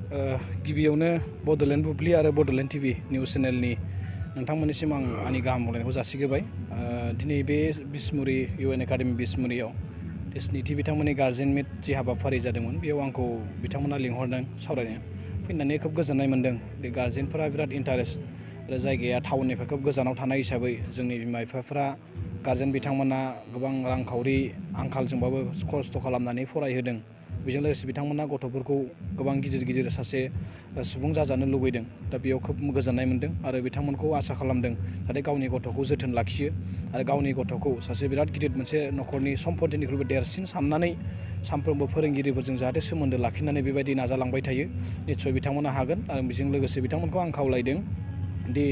गिबियावनो बड'लेण्ड बुब्लि आरो Bodoland TV news चेनेलनि नोंथांमोननिसिम आंनि गाहाम हामलायनायखौ जासिग्रोबाय। दिनै बे बिसमुरि इउएन एकाडेमि बिसमुरियाव स्निथि बिथांमोननि गार्जेन मिट जि हाबाफारि जादोंमोन बेयाव आंखौ बिथांमोना लिंहरदों सावरायनो फैनानै खोब गोजोननाय मोन्दों। बे गार्जेनफोरा बिराद इन्टारेस्ट आरो जायगाया टाउननिफ्राय खोब गोजानाव थानाय हिसाबै जोंनि बिमा बिफाफोरा गार्जेन बिथांमोना गोबां रांखावरि आंखालजोंबाबो खस्थ' खालामनानै फरायहोदों। बेजों लोगोसे बिथांमोना गथ'फोरखौ गोबां गिदिर सासे सुबुं जाजानो लुबैदों। दा बेयाव खोब गोजोननाय मोन्दों आरो बिथांमोनखौ आसा खालामदों जाहाथे गावनि गथ'खौ जोथोन लाखियो आरो गावनि गथ'खौ सासे बिराद गिदिर मोनसे न'खरनि सम्पतिनिख्रुइबो देरसिन साननानै सानफ्रोमबो फोरोंगिरिफोरजों जाहाथे सोमोन्दो लाखिनानै बेबायदि नाजालांबाय थायो। निस्सय बिथांमोना हागोन आरो बेजों लोगोसे बिथांमोनखौ आं खावलायदों दि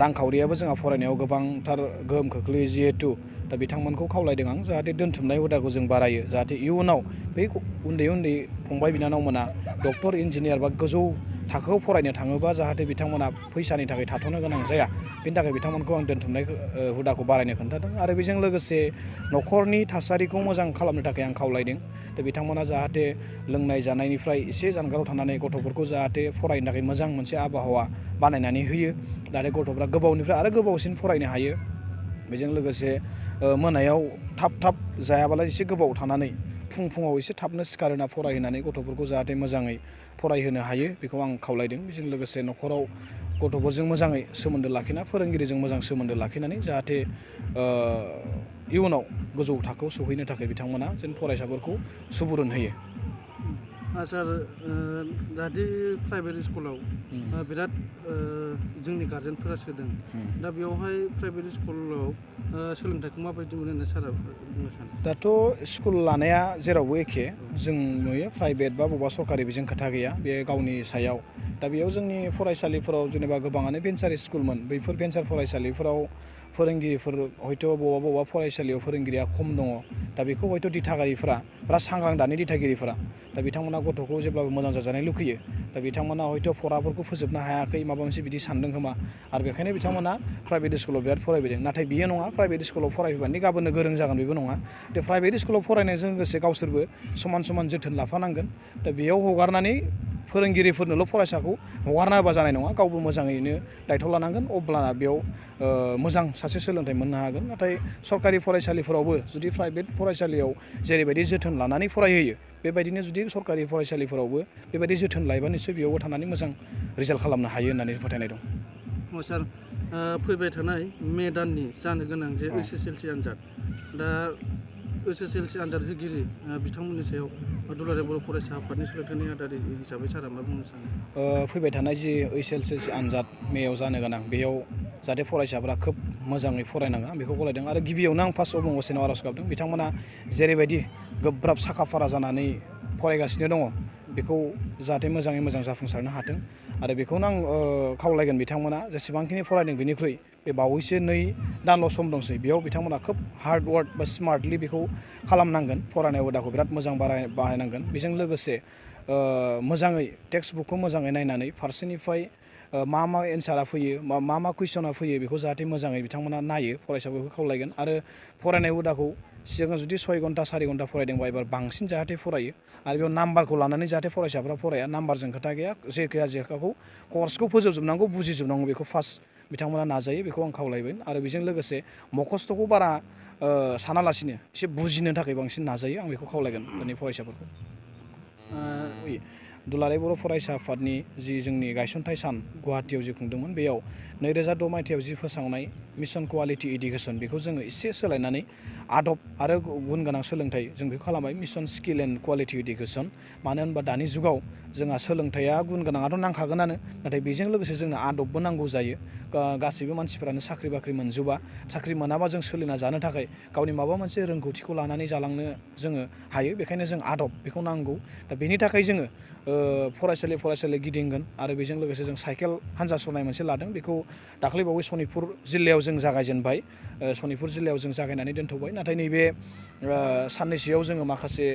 रांखावरियाबो जोंहा फरायनायाव गोबांथार गोहोम खोख्लैयो जिहेथु दा बिथांमोनखौ खावलायदों आं जाहाथे दोनथुमनाय हुदाखौ जों बारायो जाहाथे इयुनाव बै उन्दै फंबाय बिनानावमोना डक्टर इन्जिनियार बा गोजौ थाखोआव फरायनो थाङोबा जाहाथे बिथांमोना फैसानि थाखाय थाथ'नो गोनां जाया। बेनि थाखाय बिथांमोनखौ आं दोनथुमनाय हुदाखौ बारायनो खोन्थादों आरो बेजों लोगोसे न'खरनि थासारिखौ मोजां खालामनो थाखाय आं खावलायदों। दा बिथांमोना जाहाथे लोंनाय जानायनिफ्राय एसे जानगाराव थानानै गथ'फोरखौ जाहाथे फरायनो थाखाय मोजां मोनसे आबहावा बानायनानै होयो जाहाथे गथ'फ्रा गोबावनिफ्राय आरो गोबावसिन फरायनो हायो। बेजों लोगोसे मोनायाव थाब जायाबालाय एसे गोबाव थानानै फुङाव एसे थाबनो सिखारहोना फरायहोनानै गथ'फोरखौ जाहाथे मोजाङै फरायहोनो हायो बेखौ आं खावलायदों। बेजों लोगोसे न'खराव गथ'फोरजों मोजाङै सोमोन्दो लाखिना फोरोंगिरिजों मोजां सोमोन्दो लाखिनानै जाहाथे इयुनाव गोजौ थाखोआव सौहैनो थाखाय बिथांमोना जेन फरायसाफोरखौ सुबुरुन होयो। सार जाहाथे प्राइभेट स्कुलाव बिराद जोंनि गार्जेनफोरा सोदों दा बेवहाय प्राइभेट स्कुलाव सोलोंथाइखौ माबायदि मोनो होनना सारा बुंनो सानो? दाथ' स्कुल लानाया जेरावबो एखे जों नुयो प्राइभेट बा बबेबा सरकारि बेजों खोथा गैया बे गावनि सायाव। दा बेयाव जोंनि फरायसालिफोराव जेनेबा गोबाङानो भेन्सार स्कुलमोन बैफोर भेन्सार फरायसालिफोराव फोरोंगिरिफोर हयथ' बबेबा फरायसालियाव फोरोंगिरिया खम दङ। दा बेखौ हयथ' दिथागिरिफोरा बिराद सांग्रां दानि दिथागिरिफोरा दा बिथांमोना गथ'खौ जेब्लाबो मोजां जाजानाय लुखैयो। दा बिथांमोना हयथ' फराफोरखौ फोजोबनो हायाखै माबा मोनसे बिदि सानदों खोमा आरो बेखायनो बिथांमोना प्राइभेट स्कुलाव बिराद फरायबोदों। नाथाय बियो नङा प्राइभेट स्कुलाव फरायबानो गाबोननो गोरों जागोन बेबो नङा। दा प्राइभेट स्कुलाव फरायनायजों लोगोसे गावसोरबो समान जोथोन लाफानांगोन। दा बेयाव हगारनानै फोरोंगिरिफोरनोल' फरायसाखौ हगारना होबा जानाय नङा गावबो मोजाङैनो दायथ' लानांगोन अब्लाना बेयाव मोजां सासे सोलोंथाइ मोननो हागोन। नाथाय सरकारि फरायसालिफोरावबो जुदि प्राइभेट फरायसालियाव जेरैबायदि जोथोन लानानै फरायहोयो बेबायदिनो जुदि सरकारि फरायसालिफोरावबो बेबायदि जोथोन लायोबा निस्सय बेयावबो थानानै मोजां रिजाल्ट खालामनो हायो होननानै फोथायनाय दं। सार फैबाय थानाय मे दाननि जानो गोनां जे SSLC आनजाद दा SSLC आनजाद होगिरि बिथांमोननि सायाव दुलाराय बर' फरायसा आफादनि सोलोंथाइ नेहाथारि हिसाबै सारा मा बुंनो सानो? फैबाय थानाय जि SSLC आनजाद मेयाव जानो गोनां बेयाव जाहाथे फरायसाफोरा खोब मोजाङै फरायनांगोन आं बेखौ खावलायदों आरो गिबियावनो आं फार्स्ट अबंगसेनाव आर'ज गाबदों बिथांमोना जेरैबायदि गोब्राब साखा फारा जानानै फरायगासिनो दङ बेखौ जाहाथे मोजाङै मोजां जाफुंसारनो हाथों आरो बेखौनो आं खावलायगोन बिथांमोना जेसेबांखिनि फरायदों बेनिख्रुइ बे बावैसो 2 दानल' सम दंसै बेयाव बिथांमोना खोब हार्ड वार्क बा स्मार्टलि बेखौ खालामनांगोन फरायनाय हुदाखौ बिराद मोजां बाहायनांगोन। बेजों लोगोसे मोजाङै टेक्सट बुकखौ मोजाङै नायनानै फारसेनिफ्राय मा एन्सारा फैयो मा कुइसना फैयो बेखौ जाहाथे मोजाङै बिथांमोना नायो फरायसाफोरखौ खावलायगोन आरो फरायनाय हुदाखौ सिगां जुदि 6 घन्टा 4 घन्टा फरायदोंबा एबार बांसिन जाहाथे फरायो आरो बेयाव नाम्बारखौ लानानै जाहाथे फरायसाफ्रा फराया नाम्बारजों खोथा गैया जेखौ कर्सखौ फोजोबजोबनांगौ बुजिजोबनांगौ बेखौ फार्स्ट बिथांमोना नाजायो बेखौ आं खावलायबाय आरो बेजों लोगोसे मखस्थ'खौ बारा सानालासिनो एसे बुजिनो थाखाय बांसिन नाजायो आं बेखौ खावलायगोन दानि फरायसाफोरखौ। दुलाराय बर' फरायसा आफादनि जि जोंनि गायसनथाइ सान गुवाहाटीयाव जि खुंदोंमोन बेयाव 2006 मायथाइयाव जि फोसावनाय मिशन कुवालिटि इडुकेसन बेखौ जोङो एसे सोलायनानै आदब आरो गुन गोनां सोलोंथाइ जों बेखौ खालामबाय mission skill and quality education. मानो होनबा दानि जुगाव जोंहा सोलोंथाइया गुन गोनाङाथ' नांखागोनानो नाथाय बेजों लोगोसे जोंनो आदबबो नांगौ जायो। गासैबो मानसिफोरानो साख्रि बाख्रि मोनजोबा साख्रि मोनाबा जों सोलिना जानो थाखाय गावनि माबा मोनसे रोंगौथिखौ लानानै जालांनो जोङो हायो बेखायनो जों आदब बेखौ नांगौ। दा बेनि थाखाय जोङो फरायसालि गिदिंगोन आरो बेजों लोगोसे जों साइकेल हान्जा सुरनाय मोनसे लादों बेखौ दाख्लैबावै सनितपुर जिल्लायाव जों जागायजेनबाय। सनितपुर जिल्लायाव जों जागायनानै दोनथ'बाय नाथाय नैबे साननैसोआव जोङो माखासे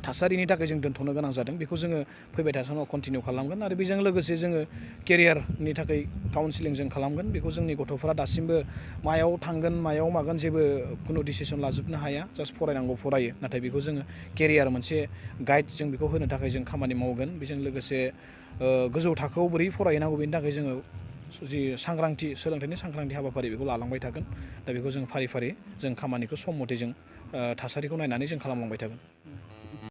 थासारिनि थाखाय जों दोनथ'नो गोनां जादों बेखौ जोङो फैबाय थानाय समाव कन्टिनिउ खालामगोन आरो बेजों लोगोसे जोङो केरियारनि थाखाय काउन्सिलिं जों खालामगोन बेखौ जोंनि गथ'फोरा दासिमबो मायाव थांगोन मायाव मागोन जेबो खुनु डिसिसन लाजोबनो हाया जास्ट फरायनांगौ फरायो नाथाय बेखौ जोङो केरियार मोनसे गाइड जों बेखौ होनो थाखाय जों खामानि मावगोन बेजों लोगोसे गोजौ थाखोआव बोरै फरायहैनांगौ बेनि थाखाय जोङो जि सांग्रांथि सोलोंथाइनि सांग्रांथि हाबाफारि बेखौ लालांबाय थागोन दा बेखौ जों फारि फारि जों खामानिखौ सम मथे जों थासारिखौ नायनानै जों खालामलांबाय थागोन